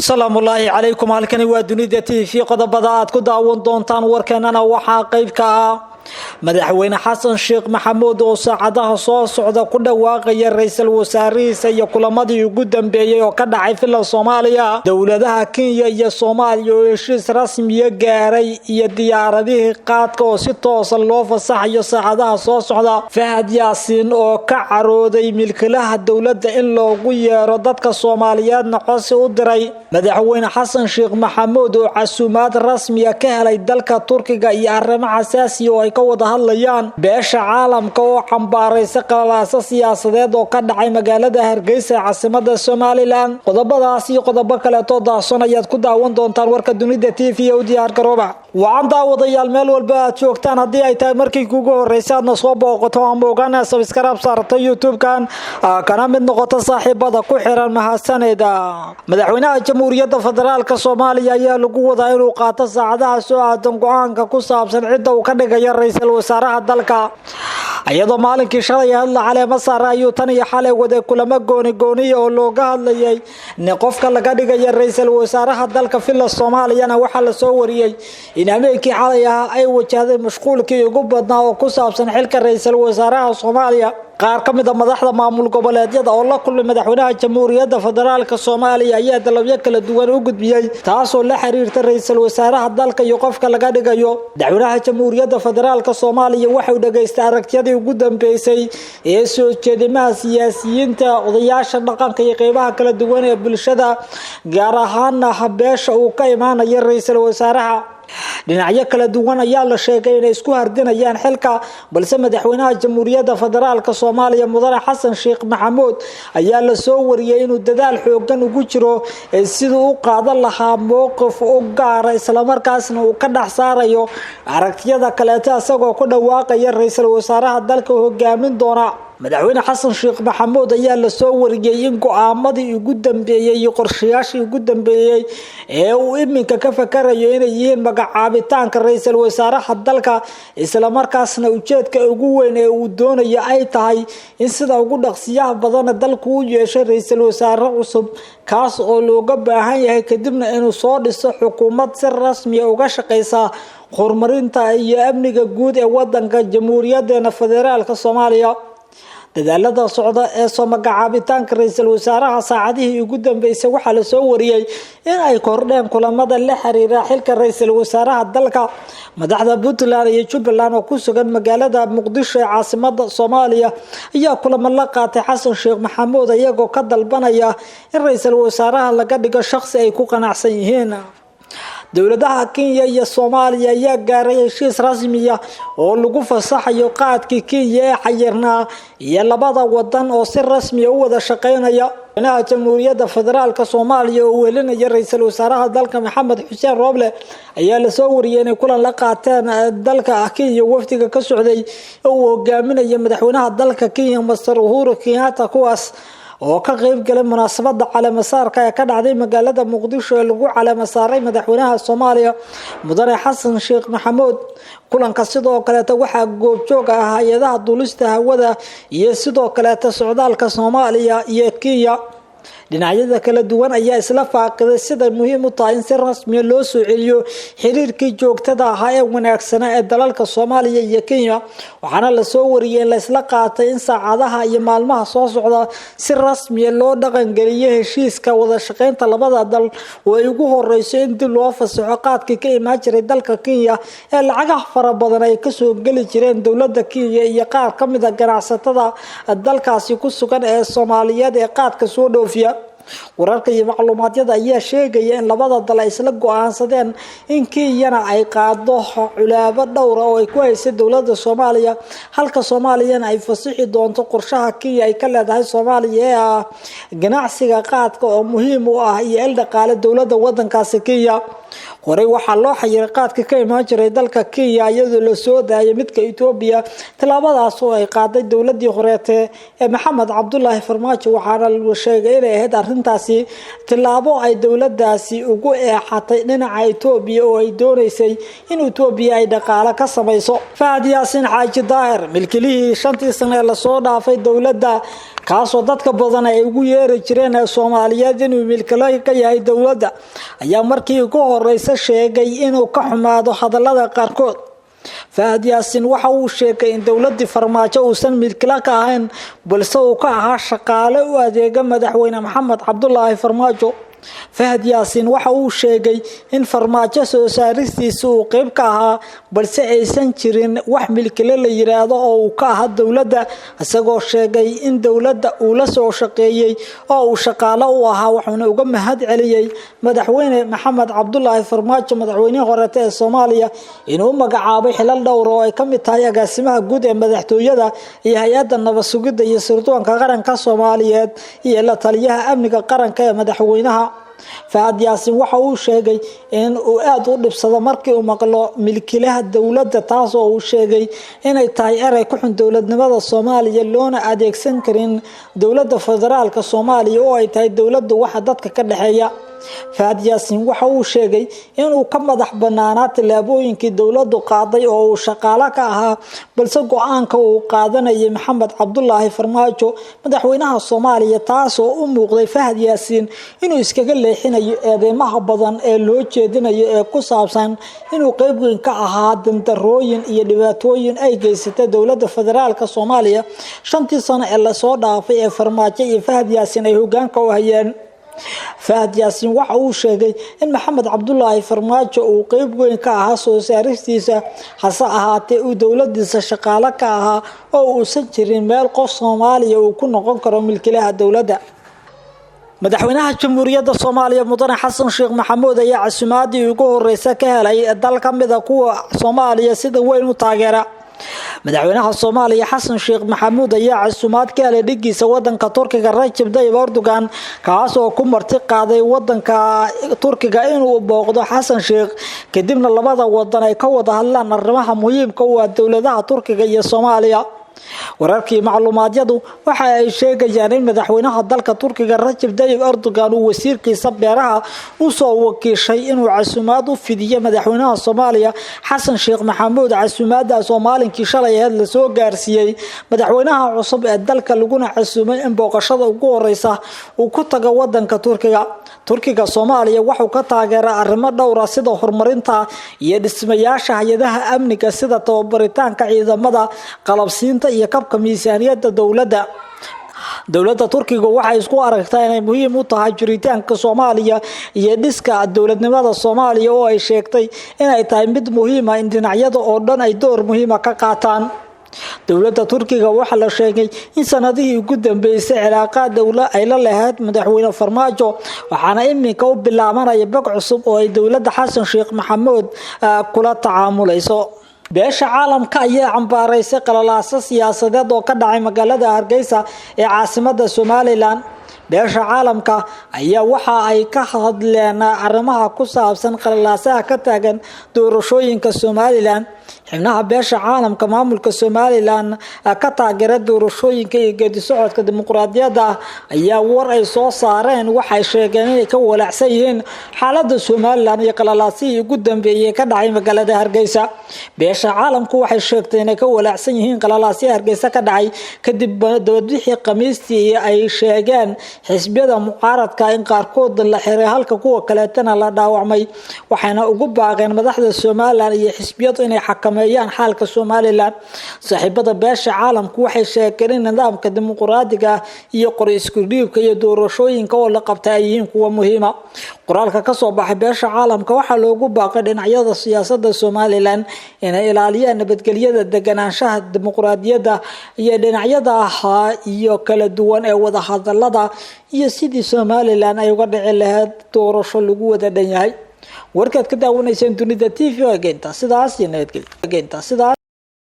Salaamullaahi calaykum. Halkani waa Dunida TV. Qodobada aad ku daawan doontaan warkeenana waxaa qayb ka ah Madaxweyne Xasan Sheekh Maxamuud oo saacadaha soo socda ku dhawaaqaya ra-iisul wasaarihiisa iyo kulamadii ugu dambeeyey oo ka dhacay Villa Soomaaliya, dowladaha Kenya iyo Soomaaliya oo heshiis rasmiya gaaray, iyo diyaaradihii qaadka oo si toosa loo fasaxayo saacadaha soo socda, Fahad Yaasiin oo ka carooday milkilaha dowladda in loogu yeero dadka Soomaaliyeedna codsi u diray, Madaxweyne Xasan Sheekh Maxamuud oo casuumaad rasmiya ka helay dalka Turkiga iyo arrimo xasaasiya oo ay ka wada hadlayaan, beesha caalamka oo cambaaraysa qalalaasa siyaasadeed oo ka dhacay magaalada Hargeysa ee caasimada Somaliland. Qodobadaas iyo qodobo kaleetoo daahson ayaad ku daawan doontaan warka Dunida TV. U diyaar garooba wacan daawadayaal, meel walba aad joogtaan. Haddii ay tahay markii kugu horeysa aadna soo booqato ama ogaana subscribe saarto YouTube-kan, kana mid noqoto saaxiibada ku xiran, mahadsaneda. Madaxweynaha Jamhuuriyadda Federaalka Soomaaliya ayaa lagu wadaa inuu qaato saacadaha soo aadan go-aanka ku saabsan cidda uu ka dhigayo ra-iisul wasaaraha dalka, iyadoo maalinkii shalay hadla caleemo saare ayuu tan iyo xalay waday kulamo gooni gooniya oo looga hadlayay qofka laga dhigaya ra-iisul wasaaraha dalka. Villa Soomaaliyana waxaa lasoo wariyey in habeenkii xalay ahaa ay wajahday mashquulkii ugu badnaa oo ku saabsan xilka ra-iisul wasaaraha Soomaaliya. Qaar ka mid a madaxda maamul goboleedyada oo la kulmay madaxweynaha Jamhuuriyadda Federaalka Soomaaliya ayaa dalabyo kala duwan u gudbiyey, taasoo la xiriirta ra-iisul wasaaraha dalka iyo qofka laga dhigayo. Madaxweynaha Jamhuuriyadda Federaalka Soomaaliya waxau dhegaystay aragtiyadii ugu dambeysay ee soo jeedimaha siyaasiyiinta, odayaasha dhaqanka iyo qeybaha kala duwan ee bulshada, gaar ahaana beesha uu ka imaanayo ra-iisul wasaaraha. Dhinacyo kala duwan ayaa la sheegay inay isku hardinayaan xilka, balse madaxweynaha Jamhuuriyadda Federaalka Soomaaliya, Mudane Xasan Sheekh Maxamuud, ayaa lasoo wariyey inuu dadaal xoogan ugu jiro siduu u qaadan lahaa mowqif u gaara, islamarkaasna uu ka dhex saarayo aragtiyada kaleeto, isagoo ku dhawaaqaya ra-iisul wasaaraha dalka hogaamin doona. Madaxweyne Xasan Sheekh Maxamuud ayaa lasoo wariyey in go-aamadii ugu dambeeyey iyo qorshayaashii ugu dambeeyey ee uu iminka ka fakarayo inay yihiin magacaabitaanka ra-iisul wasaaraha dalka, islamarkaasna ujeedka ugu weyn ee uu doonayo ay tahay in sida ugu dhaqsiyaha badana dalku u yeeshay ra-iisul wasaare cusub, kaas oo looga baahan yahay kadibna inuu soo dhiso xukuumad si rasmiya uga shaqeysa horumarinta iyo amniga guud ee wadanka Jamhuuriyadeena Federaalka Soomaaliya. Dadaalada socda ee soo magacaabitaanka ra-iisul wasaaraha saacadihii ugu dambeysay waxaa lasoo wariyey in ay kordheen kulamada la xiriira xilka ra-iisul wasaaraha dalka. Madaxda Puntland iyo Jubbaland oo ku sugan magaalada Muqdisho ee caasimada Soomaaliya ayaa kulamo la qaatay Xasan Sheekh Maxamuud, iyagoo ka dalbanaya in ra-iisul wasaaraha laga dhigo shaqsi ay ku qanacsan yihiin. Dowladaha Kenya iyo Soomaaliya ayaa gaaray heshiis rasmiya oo lagu fasaxayo qaadkii Kenya ee xayirnaa iyo labada wadan oo si rasmiya u wada shaqeynaya. Madaxweynaha Jamhuuriyadda Federaalka Soomaaliya oo welinaya ra-iisul wasaaraha dalka Maxamed Xuseen Rooble ayaa lasoo wariyay inay kulan la qaateen dalka Kenya wafdiga ka socday oo uu hogaaminaya madaxweynaha dalka Kenya, Mister Uhuru Kenyatta, kuwaas oo ka qeyb galay munaasabada caleemasaarka ee ka dhacday magaalada Muqdisho ee lagu caleemasaaray madaxweynaha Soomaaliya, Mudane Xasan Sheekh Maxamuud. Kulanka sidoo kaleeta waxaa goobjoog ah hay-adaha duulista hawada iyo sidoo kaleeta socdaalka Soomaaliya iyo Kenya. Dhinacyada kala duwan ayaa isla faaqiday siday muhiim u tahay in si rasmiya loo soo celiyo xiriirkii joogtada ahaa ee wanaagsanaa ee dalalka Soomaaliya iyo Kenya, waxaana lasoo wariyey in laysla qaatay in saacadaha iyo maalmaha soo socda si rasmiya loo dhaqangeliyo heshiiska wada shaqeynta labada dal, oo ay ugu horeyso in dib loo fasaxo qaadkii ka imaan jiray dalka Kenya ee lacagaha fara badan ay kasoo geli jireen dowlada Kenya iyo qaar ka mid a ganacsatada dalkaasi ku sugan ee Soomaaliyeed ee qaadka soo dhoofiya. Wararka iyo macluumaadyada ayaa sheegaya in labada dal ay isla go-aansadeen in Kenyana ay qaado culaabo dhowra oo ay ku haysay dowlada Soomaaliya, halka Soomaaliyana ay fasixi doonto qorshaha Kenya ay ka leedahay Soomaaliya ee ah ganacsiga qaadka oo muhiim u ah iyo il dhaqaale dowlada wadankaasi Kenya. Horey waxaa loo xayiray qaadka ka imaan jiray dalka Kenya, iyadoo lasoo daayay midka Etoobiya, tilaabadaas oo ay qaaday dowladii horeete ee Maxamed Cabdulaahi Farmaajo, waxaana la sheegay inay ahayd arrintaasi tilaabo ay dowladaasi ugu eexatay dhinaca Etoobiya oo ay dooneysay in Etoobiya ay dhaqaalo ka samayso. Fahad Yaasiin Xaaji Daahir, milkilihii 5-tii sano ee lasoo dhaafay dowladda Kaasoo dadka badan ay ugu yeeri jireen ee Soomaaliyeed inuu milkile ka yahay dowladda, ayaa markii ugu horeysa sheegay inuu ka xumaado hadallada qaarkood. Fahad Yaasiin waxa uu sheegay in dowladii Farmaajo uusan milkile ka ahayn, balse uu ka ahaa shaqaale u adeega madaxweyne Maxamed Cabdulaahi Farmaajo. Fahad Yaasiin waxa uu sheegay in Farmaajo soo saaristiisa uu qeyb ka ahaa, balse aysan jirin wax milkile la yiraahdo oo uu ka ahaa dowladda, isagoo sheegay in dowladda uu la soo shaqeeyey oo uu shaqaale u ahaa. Wuxuuna uga mahad celiyey madaxweyne Maxamed Cabdulaahi Farmaajo, madaxweynihii horeeta ee Soomaaliya, inuu magacaabay xilal dhowr oo ay ka mid tahay agaasimaha guud ee madaxtooyada iyo hay-adda nabad sugidda iyo sirdoonka qaranka Soomaaliyeed iyo la taliyaha amniga qaranka ee madaxweynaha. Fahad Yaasiin waxa uu sheegay in uu aada u dhibsado markii uu maqlo milkilaha dowladda, taas oo uu sheegay inay tahay erey ku xun dowladnimada Soomaaliya, loona adeegsan karin dowladda federaalka Soomaaliya oo ay tahay dowladdu waxa dadka ka dhexeeya. Fahad Yaasiin waxa uu sheegay inuu ka madax banaanaa tallaabooyinkii dowladdu qaaday oo uu shaqaale ka ahaa, balse go-aanka uu qaadanayay Maxamed Cabdulaahi Farmaajo, madaxweynaha Soomaaliya, taasoo u muuqday Fahad Yaasiin inuu iskaga leexinayo eedeymaha badan ee loo jeedinayo ee ku saabsan inuu qeyb weyn ka ahaa dandarooyin iyo dhibaatooyin ay geysatay dowladda federaalka Soomaaliya 5tii sano ee lasoo dhaafay ee Farmaajo iyo Fahad Yaasiin ay hogaanka u hayeen. Fahad Yaasiin waxa uu sheegay in Maxamed Cabdulaahi Farmaajo uu qeyb weyn ka ahaa soo saaristiisa, hase ahaatee uu dowladiisa shaqaale ka ahaa oo uusan jirin meel qof Soomaaliya uu ku noqon karo milkilaha dowladda. Madaxweynaha Jamhuuriyadda Soomaaliya Mudane Xasan Sheekh Maxamuud ayaa casumaadii ugu horeysa ka helay dal ka mid a kuwa Soomaaliya sida weyn u taageera. Madaxweynaha Soomaaliya Xasan Sheekh Maxamuud ayaa casumaad ka helay dhigiisa wadanka Turkiga Rajab Tayyip Erdogan, kaas oo ku marti qaaday wadanka Turkiga inuu booqdo Xasan Sheekh, kadibna labada wadan ay ka wada hadlaan arrimaha muhiimka u ah dowladaha Turkiga iyo Soomaaliya. Wararkii macluumaadyadu waxa ay sheegayaan in madaxweynaha dalka Turkiga Rajab Tayyip Erdogan uu wasiirkiisa beeraha u soo wakiishay inuu casumaad u fidiyo madaxweynaha Soomaaliya Xasan Sheekh Maxamuud. Casumaadaas oo maalinkii shalay ahayd lasoo gaarsiiyey madaxweynaha cusub ee dalka, laguna casumay in booqashada ugu horeysa uu ku tago wadanka Turkiga. Turkiga Soomaaliya wuxuu ka taageeraa arrimo dhowra sida horumarinta iyo dhismayaasha hay-adaha amniga, sida tababaritaanka ciidamada, qalabsiinta iyo kabka miisaaniyadda dowladda. Dowladda Turkiga waxay isku aragtaa inay muhiim u tahay jiritaanka Soomaaliya iyo dhiska dowladnimada Soomaaliya, oo ay sheegtay inay tahay mid muhiima in dhinacyada oo dhan ay door muhiima ka qaataan. Dowladda Turkiga waxaa la sheegay in sanadihii ugu dambeysay cilaaqaad dowla ay la lahayd madaxweyne Farmaajo, waxaana iminka u bilaabanaya bog cusub oo ay dowladda Xasan Sheekh Maxamuud kula tacaamulayso. Beesha caalamka ayaa cambaaraysay qalalaaso siyaasadeed oo ka dhacay magaalada Hargeysa ee caasimada Somalilan. Beesha caalamka ayaa waxa ay ka hadleen arrimaha ku saabsan qalalaasaha ka taagan doorashooyinka Somalilan. Xubnaha beesha caalamka maamulka Somalilan ka taageera doorashooyinka iyo geedi socodka dimuqraadiyadda ayaa war ay soo saareen waxay sheegeen inay ka walaacsan yihiin xaaladda Somalilan iyo qalalaasihii ugu dambeeyay ka dhacay magaalada Hargeysa. Beesha caalamku waxay sheegtay inay ka walaacsan yihiin qalalaasihii Hargeysa ka dhacay kadib dabadwixii Khamiistii ay sheegeen xisbiyada mucaaradka in qaarkood la xiray halka kuwa kaleetana la dhaawacmay, waxayna ugu baaqeen madaxda Somalilan iyo xisbiyadu inay xakameeyaan xaalka Somalilan. Saaxiibada beesha caalamku waxay sheegeen in nidaamka dimuqraadiga iyo qori isku dhiibka iyo doorashooyinka oo la qabtay ay yihiin kuwa muhiima. Qoraalka ka soo baxay beesha caalamka waxaa loogu baaqay dhinacyada siyaasadda Somalilan inay ilaaliyaan nabadgelyada, deganaanshaha dimuqraadiyadda iyo dhinacyada iyo kala duwan ee wadahadalada iyo sidii Somalilan ay uga dhici lahayd doorasho lagu wada dhan yahay. Warkaad ka daawanayseen Dunida TV geynta sidaas iyo nabadgelyo geynta sidaas.